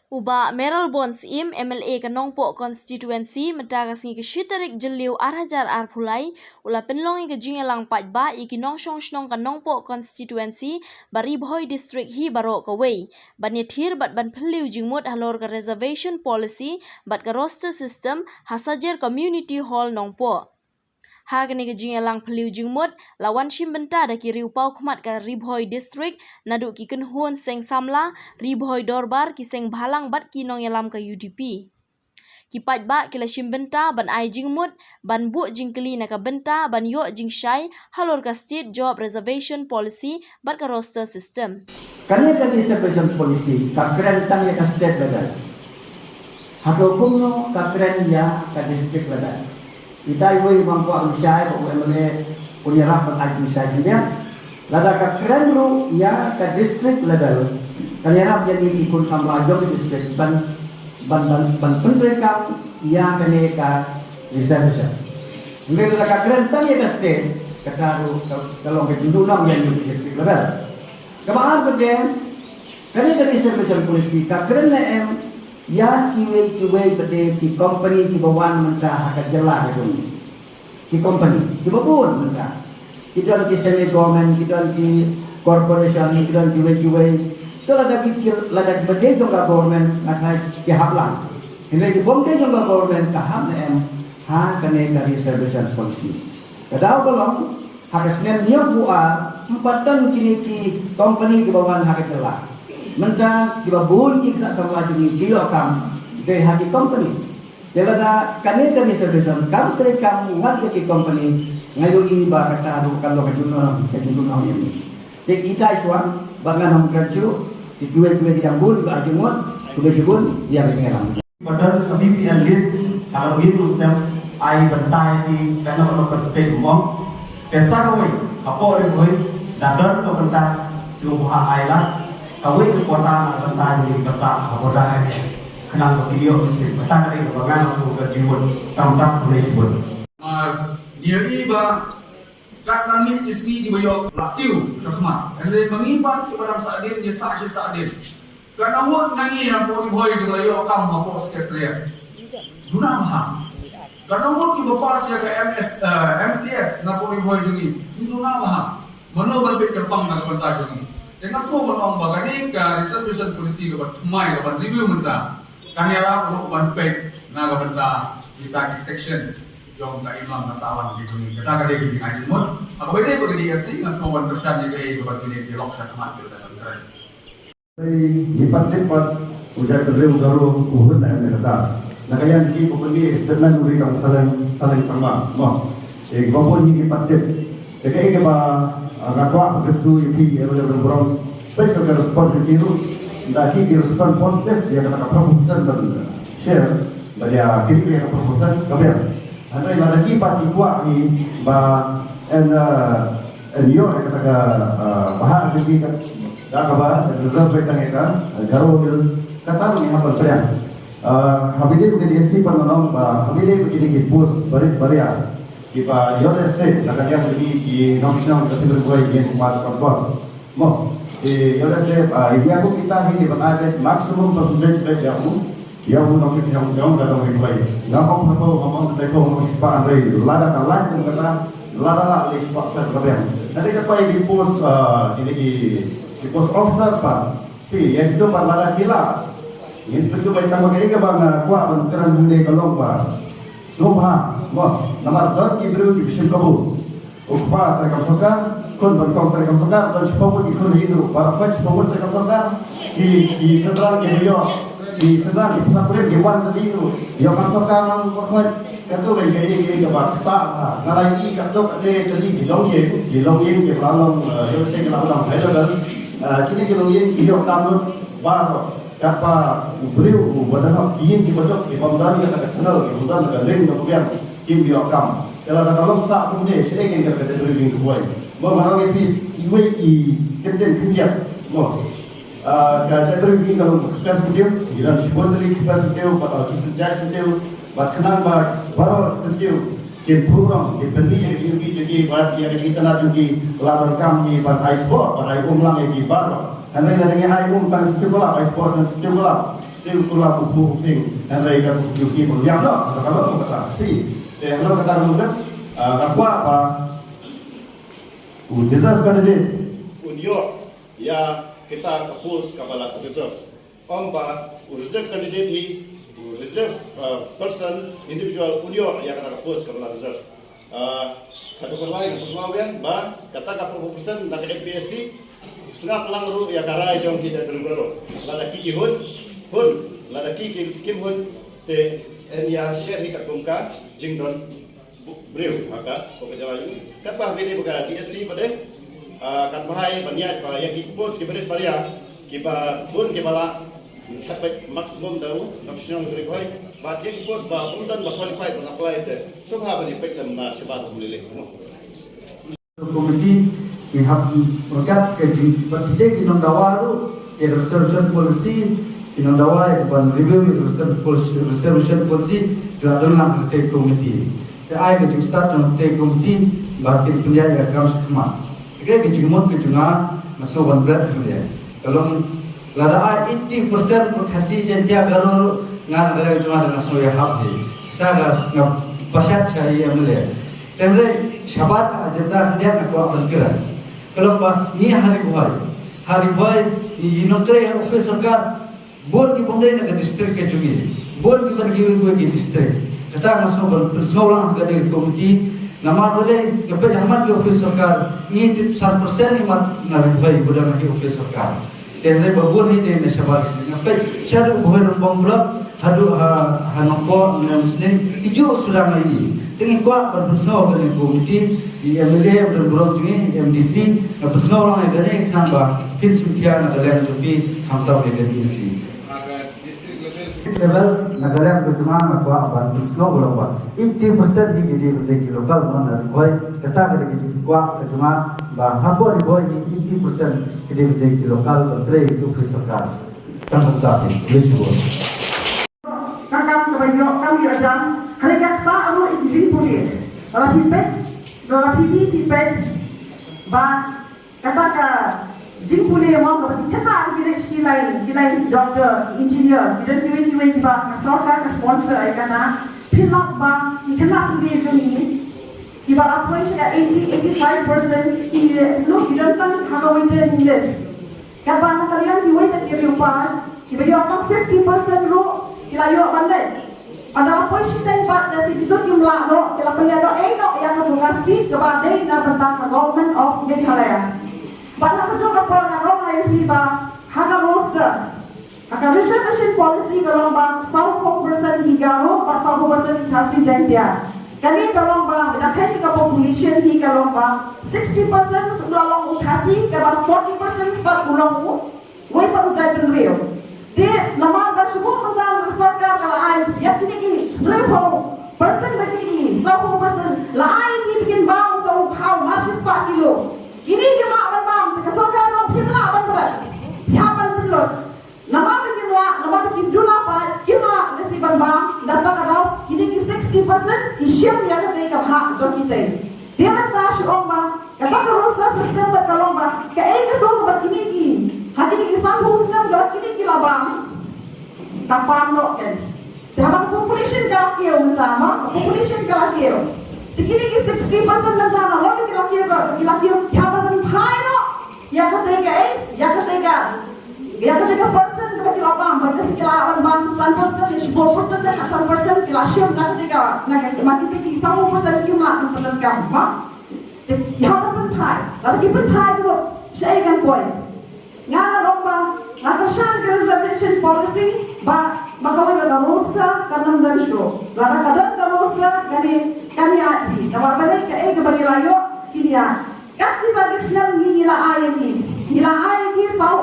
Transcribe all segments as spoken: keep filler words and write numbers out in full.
U Bah Mayralborn Syiem, M L A ka Nongpoh Constituency, mynta ka sngi ka shi tarik Jylliew ar hajar arphew lai, u la pynlong ïa ka jingïalang paidbah ïa ki nongshong shnong ka Nongpoh Constituency, bad Ri Bhoi District hi baroh kawei, ban ïathir bad ban phylliew jingmut halor ka Reservation Policy bad ka Roster System ha Sajer Community Hall, Nongpoh. Ha kane ka jingïalang phylliew jingmut la wan shim bynta da ki riew paw khmat ka Ri Bhoi District, naduh ki kynhun seng samla, Ri Bhoi Dorbar, ki seng bhalang bad ki nongïalam ka U D P. Ki paidbah ki la shim bynta ban ai jingmut, ban buh jingkylli na ka bynta ban ïoh jingshai halor ka State Job Reservation Policy bad ka Roster System. Kane ka Reservation Policy ka kren tang ïa ka state level. Hato kumno ka kren ïa ka district level? Ita iwei i bym kwah ban shai ba u M L A un ïarap ban ai jingshai khyndiat. Lada ka kren ruh ïa ka district level, kan ïarap ïa ngi ki khun samla jong ki district ban ban ban ban pyntreikam ïa kane ka reservation. Hynrei lada ka kren tang ïa ka state, kata ruh ka, ka long ka jingduhnong ïa ngi ki district level. Kaba ar pat de, kane ka reservation policy ka kren ne em ïa kiwei kiwei pat de ki company kiba wan mynta ha ka jylla ka jong ngi. Ki company kiba bun mynta. Ki don ki semi government, ki don ki corporation, ki don kiwei kiwei. To lada ki, ki, lada kiba dei jong ka government, nga tharai ki hap lang. Hynrei ki bym dei jong ka government ka hap ne em ha kane ka reservation policy. Ka daw ka long, ha ka snem hynñiewphew ar, ym pat don kine ki company kiba wan ha ka jylla. Mynta kiba bun ki khynnah samla jong ngi ki ïoh kam dei ha ki company. Te lada kane ka reservation kam treikam wat ïa ki company, nga ïohi ba kata ruh ka long ka jingduhnong, ka jingduhnong ïa ngi. Te kita i shuwa ba ngan ym kren shuh, ki kiwei kiwei ki dang bun ba ai jingmut, khublei shibun ïa ka jingïalang. Ba don ka B P L list, ka long ngi ruh sem ai bynta ïa ki kano kano ka state mo. Te sa kawei hapoh Ri Bhoi da don ka bynta shu ba ai la kawei ka quota na ka bynta ïa ki bynta ka quota ïa ki. Khnang ba ki ïoh mynsiem. Kata ka dei kaba ngan shu ka jingmut, tam tam khublei shibun. Mar ngi ri ba kat nang mih ki sngi kiba ïoh la kiew shakhmat. Hynrei ma ngi pat kiba dang sah dien ngi sah shi sah dien. Kan ym mut na ngi na pdeng Ri Bhoi jong la ïoh kam hapoh secretariat. Duna bha. Kan ym mut kiba pass ïa ka M S, eh, M C S na pdeng Ri Bhoi jong ngi. Duna bha. Mano ban peit kyrpang na ka bynta jong ngi? Te nga sngew ban ong ba kane ka reservation policy kaba thymmai kaba review mynta kan ïarap ruh ban peit na ka bynta kita ki section jong ka imlang ka sahlang ki jong ngi. Kata ka dei ka jingai jingmut. Haba ïadei bad ka D S C nga sngew ban kyrshan ïa kaei kaba kine ki lok shakhmat ki la kren. Ngi pat tip pat u jaitbynriew Garo u hun na em ne kata. Na ka liang ki ko kynni statement u ri kam Saleng, Saleng Sangma. Mo. Te kiba bun ngi pat tip. Te kaei kaba, ah, nga kwah ban kyntu ïa phi ïa ka burom. Special ka response ki ruh. Nda ki ki respond positive ïa kata ka proposal ban share. Ba ïa ki ïa ka proposal ka biang. Hynrei lada ki pat ki kwah ki ba en, eh, en ïoh ïa kata ka, eh, bhah jong ki ka, ka kaba reserve tang ïa ka, eh, Garo Hills, kata ruh ngi hap ban pdiang. Eh, ha kine ki D S C pat ngi ong ba ha kine ki post barit baria kiba ïoh lehse na ka liang jong ki nongshong ka Ri Bhoi ngin pat control. Mo, eh, ïoh lehse, ah, ïa u kita hi ban ai beit maximum percentage beit ïa u, ïa u nongshong shnong jong ka dong Ri Bhoi. Nga ong phew, nga ong phew, nga ong shispah hynrei lada ka lai kum kata, lada la lai shispah percent ka biang. Hynrei ka poi ki post, ah, kine ki, ki post officer pat, phi, ïa kito pat lada ki lah. Ngin pynduh beit tang ba kaei kaba nga kwah ban kren hangne ka long ba sngewbha, mo, namar don ki briew kiba shim kabu. U kpa treikam sorkar, khun ban kong treikam sorkar, ban shiphew ngut ki khun ha ïing ruh, baroh khoit shiphew ngut treikam sorkar, ki, ki synran kiba ïoh, ki synran ki pisa kurim ki wan ha ïing ruh, ïoh kam sorkar nang baroh khoit, kato ka ïing, ïing, ïing kaba ktah bha, nga la ïohi kato ka dei kali ki longïing, ki longïing kiba la long, eh, ïoh seng la long high level, eh, kine ki longïing ki ïoh kam lut baroh. Katba u briew uba don ha ki ïing kiba duk, ki bym don ïa ka channel, ki bym don ka link kaba biang, kim ïoh kam. Te lada ka long sah kumne, shaei ngin kyrkhu ïa ka briew ïing ka bwai. Mo, nga ong ïa phi, iwei i kyntien khyndiat. Mo. Ah, ka jaitbynriew ka long ka kyrteng syntiew, ngi don shibun tylli ki kyrteng syntiew, bad ki synjat syntiew, bad khnang ba baroh syntiew kin pynrung, kin pyni ïa ka jingïohi jong ki, bad ïa ka jingïatynnad jong ki, la donkam ngi ban ai sport, ban ai um lang ïa ki baroh. Hynrei lada ngi ai um tang syntiew ba lap, ai sport tang syntiew ba lap, Kula ku pu ping, hynrei ka ku sngi pynliam noh, kata ka long kata. Te, te hynrei kata ka long, ah, ka kwah ba u Joseph candidate un ïoh ïa kita ka post kaba la reserve. Ym ba u reserve candidate hi, u reserve, ah, person, individual, un ïoh ïa kata ka post kaba la reserve. Ah, ka dei kawei ka pynpaw biang ba kata ka pyrshah percent na ka F P S C, sngap lang ruh ïa ka rai jong ki jaitbynriew baroh. Lada ki ki hun, hun, lada ki ki kim hun, te yn ïa share hi katkum ka jingdon bu-, briew ha ka, ko ka jylla jong ngi. Katba ha kane ka D S C pat de, ah, katba hai ban ïaid ba ïa ki post kiba rit ba ria, kiba bun kiba lah, khatbeit maximum da u, national category, ba ïa ki post ba ym don ba qualified ban apply te. Sngewbha ban ïa peit lem na shabar kumne leh, no? Committee, ki hap ryngkat ka jing, bad kita ki nongdawa ruh ïa ka reservation policy, ki nongdawa ïa ka ban review ïa ka reservation policy, reservation policy, ki la don lang ha ka committee. Te ai ka jingstad jong ka committee ba kin pynïaid ïa ka kam sha khmat. Te ka jingmut ka jong nga, nga sngew ban bret hangne. Ka long, lada ai eighty percent Khasi Jaiñtia Garo ruh, nga na ka liang jong nga nga sngew ïahap hi. Kata ka nga pynshai sha i M L A. Te hynrei shabar ka agenda khyndiat nga kwah ban kren. Ka long ba ngi ha Ri Bhoi, ha Ri Bhoi, ngi nongtrei ha office sorkar, bun kiba ym dei na ka district ka jong ngi, bun kiba na kiwei kiwei ki district. Kata nga sngew ban pynsngew lang ha kane ka committee. Namar balei, nga peit ha khmat ki office sorkar, ngi tip san percent ngi mat na Ri Bhoi ba don ha ki office sorkar. Te hynrei ba bun hi dei na shabar, nga peit shaduh Bhoirymbong Block haduh ha, ha Nongpoh, Nongmynsneng, ki juh suda ngi. Te ngi kwah ban pynsngew ha kane ka committee, i M L A ba don burom jong ngi, i M D C, nga pynsngew lang ïa kane khnang ba phin shim khia na ka liang jong phi, khamtam ïa ka D C. Level na ka liang ka jong nga nga kwah ban pynsngew ba long ba eighty percent hi ki dei ban dei ki local, mo, na Ri Bhoi. Kata ka dei ka jingkwah ka jong nga ba hapoh Ri Bhoi hi eighty percent ki dei ban dei ki local ban trei ki office sorkar. Tang kumta phi, leit shuwa. Ka kam kaba ïoh kam ïoh jam, hynrei kata ruh i jingpule. Lada phi peit, lada phi phi peit ba kata ka jingpule mo, kaba ki khynnah ki rich ki lai, ki lai doctor, engineer, ki don kiwei kiwei kiba ka sorkar ka sponsor ïa kata. Phi lap ba ki khynnah pule jong ngi kiba la poi sha ka eighty, eighty-five percent ki, no, ki don tang ha ka waiting list. Katba na ka liang kiwei pat ki riew pat kiba ïoh tang fifty percent ruh ki la ïoh ban leit. Haba la poi shiteng pat lehse kito kim lah noh, ki la pynlehnoh ei noh ïa kata ka seat kaba dei na bynta ka Government of Meghalaya. Bad ha kajuh ka por nga ong ïa phi ba ha ka roster, ha ka reservation policy ka long ba sawphew percent ki Garo bad sawphew percent ki Khasi Jaiñtia. Kane ka long ba da ka population hi ka long ba sixty percent la long u Khasi, kaba forty percent pat u long u wei pat u jaitbynriew. Te namar ba shu buh mynta ka sorkar ka la ai ïa kine ki hynriewphew percent, ba kine ki sawphew percent la ai ïa kine ki, kin bam uta u phaw mar shispah kilo. Kine kim lah ban bam, te ka sorkar ruh kim lah ban bret. Ïa ban pynlut. Namar ba kim lah, namar ba kim duna pat, kim lah lehse ban bam. Kata ka daw kine ki sixty percent ki shim ïa kata ka bhah jong kita. Te mynta shu ong ba kata ka roster system ba ka long ba kaei kato ba kine ki, ha kine ki sanphew snem ba kine ki la bam, ka pan noh kein. Te haba ka population ka la kiew mynta, ma, ka population ka la kiew. Te kine ki sixty percent mynta na, wat ki la kiew, ki la kiew, ki haba pynphai noh ïa kata kaei, ïa kata ka, ïa kata ka percent kaba ki la bam, ba ka, ki la bam san percent, shiphew percent, ne san percent ki la shim na kata ka, na ka, ma kita ki sawphew percent kim lah ban pyndonkam, ma. Te ïa ka pynphai, lada ki pynphai ruh, shaei kan poi? Nga la ong ba nga kyrshan ka reservation policy ba, ba kawei ba ka roster kan ym don shuh. Lada ka don ka roster, kane, kan ïaid hi. Namar balei, kaei kaba ngi la ïoh, kin ïaid. Kat kita ki snem ngi, ngi la ai ïa ki, ngi la ai ïa ki saw,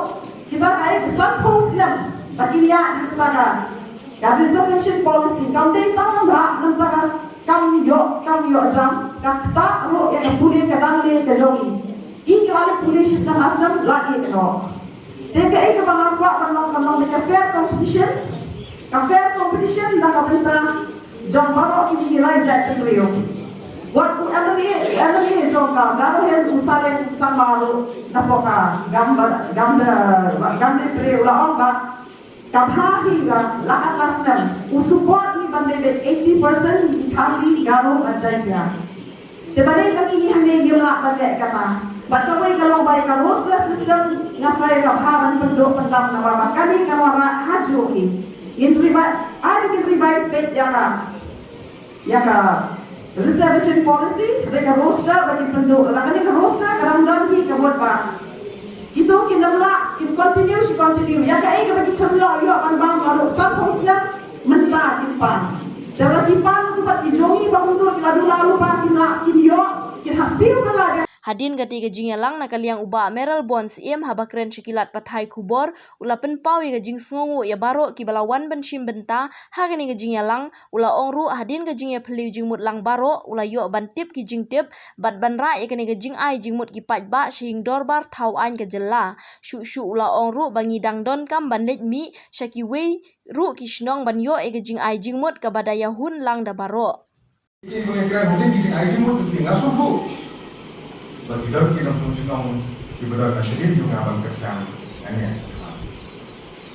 kita kaei, sanphew snem ba kin ïaid ha kata ka, ka reservation policy. Kam dei tang namar, namar ka kam ïoh, kam ïoh jam, ka ktah ruh ïa ka pule ka dang leh ka jong ngi. Ki la leit pule shi snem ar snem la ïeh noh. Te kaei kaba nga kwah ban long, ban long da ka fair competition, ka fair competition na ka bynta jong baroh kine ki lai jaitbynriew. Wat u MLA, u MLA jong ka Garo Hills u Saleng Sangma ruh napoh ka Gam, Gam, Gam, Gambri Pre u la ong ba Ka bha hi ba la ka ta snem u support hi ban dei eighty percent ki Khasi, Garo bad Jaintia. Te ba dei ba kine hangne ngim lah ban leh kata. Bad kawei ka long ba ïa ka roster system nga tharai ka bha ban pynduh pyndam namar ba kane ka wanrah ha juh hi. Ngin revise, ai ngin revise beit ïa ka ïa ka reservation policy, hynrei ka roster ba ki pynduh, la kane ka roster ka dang don hi ka mut ba kito ki nang lah ki continue, shi continue. Ïa kaei kaba ki kham lah ïoh ban bam baroh sanphew snem mynta ki pan. Te la ki pan ki pat ki jong ngi ba kumto ki la duna rupa ki lah ki ïoh ki hap siew ka la. Hadien kata ka jingïalang na ka liang u Bah Mayral Born Syiem haba kren sha ki lad pathai khubor u la pynpaw ïa ka jingsngewnguh ïa baroh kiba la wan ban shim bynta ha kane ka jingïalang. U la ong ruh hadien ka jingïaphylliew jingmut lang baroh u la ïoh ban tip ki jingtip bad ban rah ïa kane ka jingai jingmut ki paidbah sha ïing dorbar thaw aiñ ka jylla. Shuh shuh u la ong ruh ba ngi dang donkam ban leit mih sha kiwei ruh ki shnong ban ïoh ïa ka jingai jingmut kaba da ïahun lang da baroh. Ki ba ngi kren hadien ki jingai jingmut ki nga sngewthuh ba ki don ki nongshong shnong kiba don na shadien jong nga ban kyrshan ïa nga.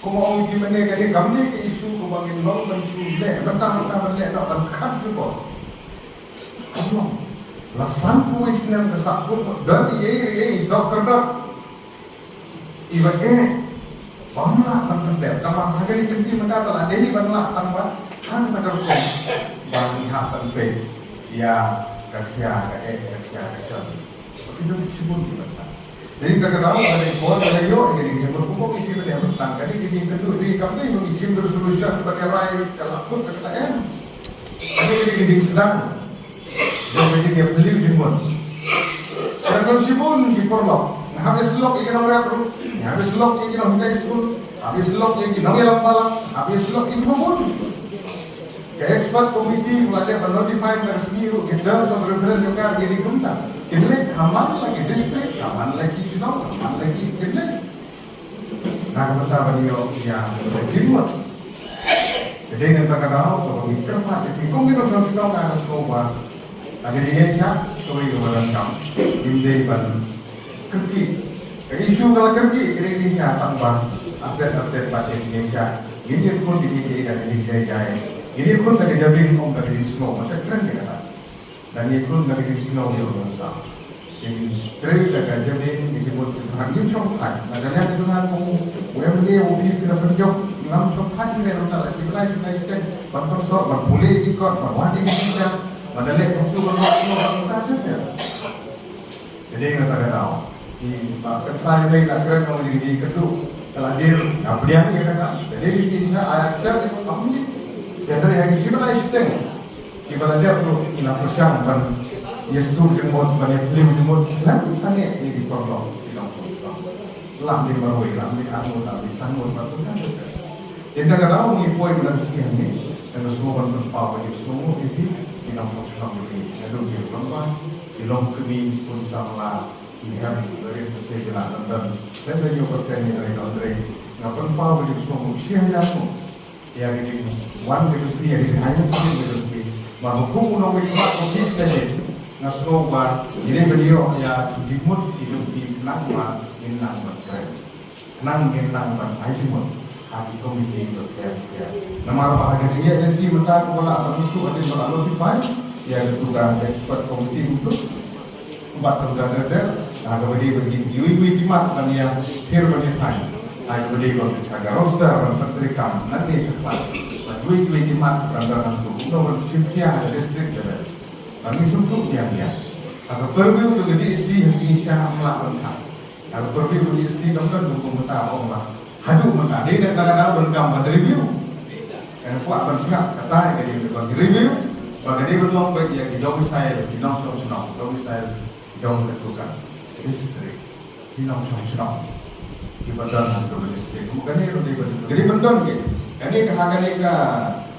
Kumba ong ki mynne kane kam dei ka issue kaba ngin long ban shu leh, mynta mynta ban leh, ban khat ki bor. Kam long. La sanphew snem ka sah kut don ei ei ei sdok kyrdan. Iba eh bym lah ban pynleh. Tangba ha kane ka kynti mynta la dei ban lah tangba ha kata ka rukom ba ngi hap ban peit ïa ka khia ka eh, ka khia ka shon. Ba ki don shibun ki bynta. Dei kata ka daw ba dei bor ba la ïoh ïa ka dei jingmut kumba ki shi ba dei ba sdang ka dei ka jingkynduh dei kam dei ba ngi shim resolution ba dei rai ka la kut ka kata em. Ka dei ka dei ka jingsdang. Jong ka jingïaphylliew jingmut. Ka don shibun ki paralok. Nga hap ïa syllok ïa ki nongrep ruh. Nga hap ïa syllok ïa ki nonghikai skul. Nga hap ïa syllok ïa ki nongïalam balang. Nga hap ïa syllok ïa ki babun. Ka expert committee ba la dep ban notify mynta ka sngi ruh ki terms of reference jong ka ki dei kumta. Kin leit ha man la ki district, ha man la ki shnong, ha man la ki kin leit. Na ka bynta ban ïoh ïa ka jingmut. Ka dei ngan kata ka daw kaba ngi kyrpad ïa phi kum ki nongshong shnong, nga sngew ba ha ka jingïaishah kawei kaba donkam. Ngim dei ban kyrkieh. Ka issue ka la kyrkieh, ka dei ka jingïaishah tang ba update update bad ka jingïaishah. Ngin ïakhun ïa ka jingïaishah. Ngin ïakhun da ka jabieng, ym da ka jingsngew. Nga sa kren ïa kata. Lada ngi khun da ka jingsngew ïa u nongsan, ngi trei da ka jabieng, ngi mut ki tnat, ngim shong phai. Na ka liang ki tnat kum u M L A, u P P na pynjop, ngam shong phai. Ngi leh ruh na la shi bnai, shi bnai shiteng ban pyrsok, ban pule ki kot, ban wad ïa ki jingkit, ban da leh kumtu ban wad, ban wad, ban wad. Ka dei na kata ka daw. Ki ba kan sa ïa dei na kren ong ïa ki kynduh ka la dier, ka pdiang ïa kata. Ka dei ki jingshah, I accept it completely. Ïa ka dei ha ki shi bnai shiteng kiba la dep ruh ngi la pyrshang ban ïa stur jingmut, ban ïa plie jingmut. Ngan sangeh ïa ki paralok, ki nongshong shnong. Lam dei marwei, lam dei arngut, lam dei san ngut, lam dei san ngut. Ynda ka daw ngi poi mynta ka sngi hangne, nga sngew ban pynpaw ïa ki shnong, ïa ki, ki nongshong shnong, ïa ki. Naduh ki long ba ki long kmie, khun samla, ki hynmen, ki barit, ki seh, ki lah, dang dang. Lada ïoh kyrteng ïa ki, dang dang. Nga pynpaw ïa ki shnong shi hajar shnong. Ïa ka jingwan ka jong phi, ïa ka jingai jong phi, ka jong phi. Ba kum u nongmihkhmat ba phi pynleit, nga sngew ba ngi dei ban ïoh ïa ka jingmut ka jong phi, khnang ba ngin nang ban kren, khnang ngin nang ban ai jingmut ha ki komiti ba pher ba pher. Namar ba ha ka jingïaid lynti mynta, kumba la, ba ngi shu, hadien ba la notify ïa ka, tu ka expert committee kumtu. Bad kumta ter ter, ha kaba dei ba ngi, iwei iwei ki mat ban ïa pher ban ïa thaiñ. Ha kaba dei ba ka roster ban pyntreikam nangne shakhmat. Bad iwei iwei ki mat ban, ban, ban, kumno ban shim khia ha ka district level. Ban ngi sngewthuh biang biang. Ha ka purview ka D C ha ki sha amla ban kha. Ha ka purview ka D C dang don kumta ong ba haduh mynta dei na ka daw donkam ban review. Kan kwah ban sngap kata ka dei ban review. Ba ka dei ban long ba ïa ki domicile, ki nongshong shnong, domicile jong katu ka district. Ki nongshong shnong kiba don ha katu ka district. Kum kane ruh dei ban, ka dei ban don ki. Kane ka ha kane ka,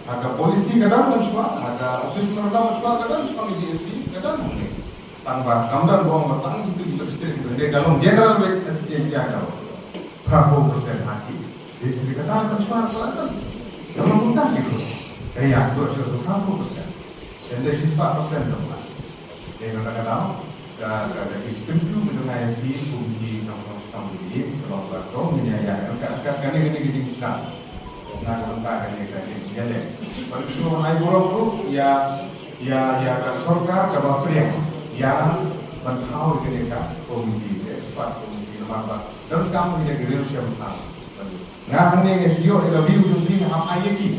ha ka policy ka don mynshuwa, ha ka office ka don mynshuwa, ka don shnong D C ka don. Tang ba kam don ba ong ba tang itu kita mesti itu. Dei ka long general beit ka sdang ïa ka. Phraphew percent ha ki. Dei sdang kata ka shuwa ka la don. Ka long kumta ki tu. Ka ïa tu shuwa tu phraphew percent. Dei shispah percent dong la. Dei kata ka daw ka, ka, ka ki pyntu ka jong nga ïa ki kum ki nongshong shnong ki, ka long ba to ngin ïa ïa ka, ka, ka, kane, kane ka jingsngew. Na ka bynta kane ka jingïaleh. Ban shu ai burom ruh ïa, ïa, ïa ka sorkar kaba pdiang ïa ban thaw ïa kane ka komiti, ka expert komiti namar ba donkam ïa ki riew shem thaw. Nga hangne nga ïoh ïa ka view jong phi nga hap ai ïa ki.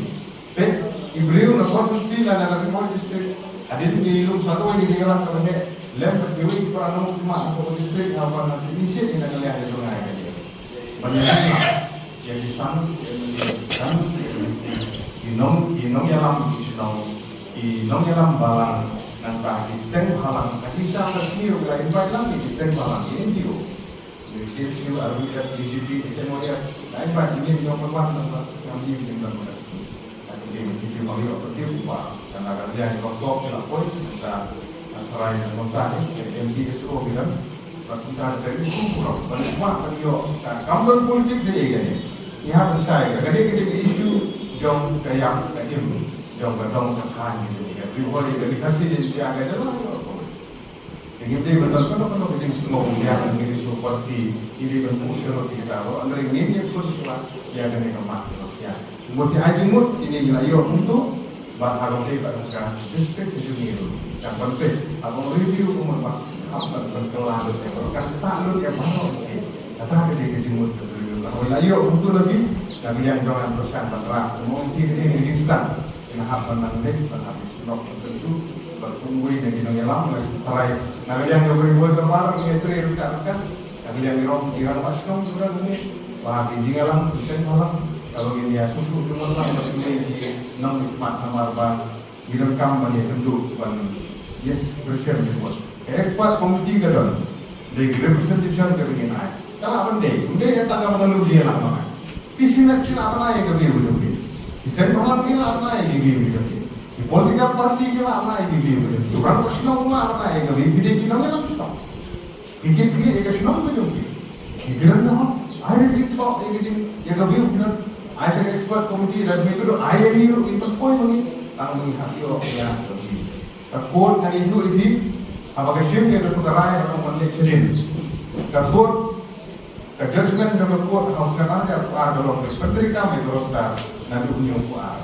Peit, i briew na constituency lane na Ri Bhoi district, hadien ngi lum sa doi ngi ïa la ka leheh. Lem bad kiwei ki para nongmihkhmat na ka district, ha ban nang initiate ïa ka leheh jong nga ïa ka leheh. Ban ïa la ïa ki san, ïa ki san, ïa ki nong, ki nongïalam ki shnong, ki nongïalam balang, nangta ki seng bhalang, ha ki sha ka sngi ruh la invite lang ïa ki seng bhalang, ki N G O. Ïa ki S U, R B F, B J P, ki seng wariat, la invite ïa ki nongïalam balang, nangta ki nongïalam balang. Ati dei, ati dei, ma ïoh, ati dei, upa. Kan ada liang, ïoh, tok, ïoh, poi, kita, ah, try, nonta, eh, M P S O, bilang, bad kita, dari, itu, kurang, balik, mak, kan, ïoh, kan, kam don politik, dei, kan, eh. Ni hap, shai, kan, dei, kan, dei, issue, jong, ka ïap, ka im, jong, ka dong, ka khan, gitu, ya. Ri Bhoi, dari, Khasi, dei, dia, kan, dei, lah, ïoh, poi. Ngi dei ban don kano kano ka jingsngew ïa ngi ki shu party, ngi dei ban buh shuh ïa kita ruh, hynrei ngin ïa khun shuwa ïa kane ka mat ka ruh ïa. Mut ïa ai jingmut kine ngi la ïoh kumto, bad ha kaba ïadei bad ka district ka jong ngi ruh. Kan ban peit, ha kaba review ka mut ba hap ban, ban kylla lut ïa ka ruh, kan ktah lut ïa baroh ki. Kata ka dei ka jingmut ka review. Haba la ïoh kumto lagi, na ka liang jong nga ban pyrshang ban rah. Kumno ki dei ka jingstad. Nga hap ban nang leit, ban hap ban snoh, ban kyntu, ban kumwei na ki nongïalam, na ki tharai. Na ka liang ka Ri Bhoi Dorbar, ngi trei ryngkat ryngkat. Na ka liang ki rong, ki rangbah shnong, ki rangbah shnong. Ba ki jingïalam, ki seng bhalang. Kaba ngin ïa sngewthuh sngewthuh lang, ba ki nongmihkhmat namar ba ngi donkam ban ïa kyntu, ban ïa sngewthuh sngewthuh. Ka expert committee ka don. Dei ki representation kaba ngin ai. Ka lah ban dei, ym dei tang kaba nga lum ïa lah ban ai. Ki senate ki lah ban ai ka view jong ki. Ki seng bhalang ki lah ban ai ka view jong ki. Ki political party ki lah ban ai ka view jong ki. Ki rangbah shnong lah ban ai ka view, ki dei ki nongïalam shnong. Ki kit ki ïa ka shnong ka jong ki. Ki kren noh, ai ki talk ïa ka jing, ïa ka view ki don. Ai sa ka expert committee, lada me ka don, ai ïa ngi ruh, ngi pynpoi ma ngi. Tang ma ngi hap ïoh ïa ka view. Ka court ka ïathuh ïa phi, haba ka shim ïa ka tu ka rai ka long ban leh shadien. Ka court, ka judgment jong ka court ha u snem ar hajar arphew ar ka long ban pyntreikam ïa ka roster naduh hynñiewphew ar.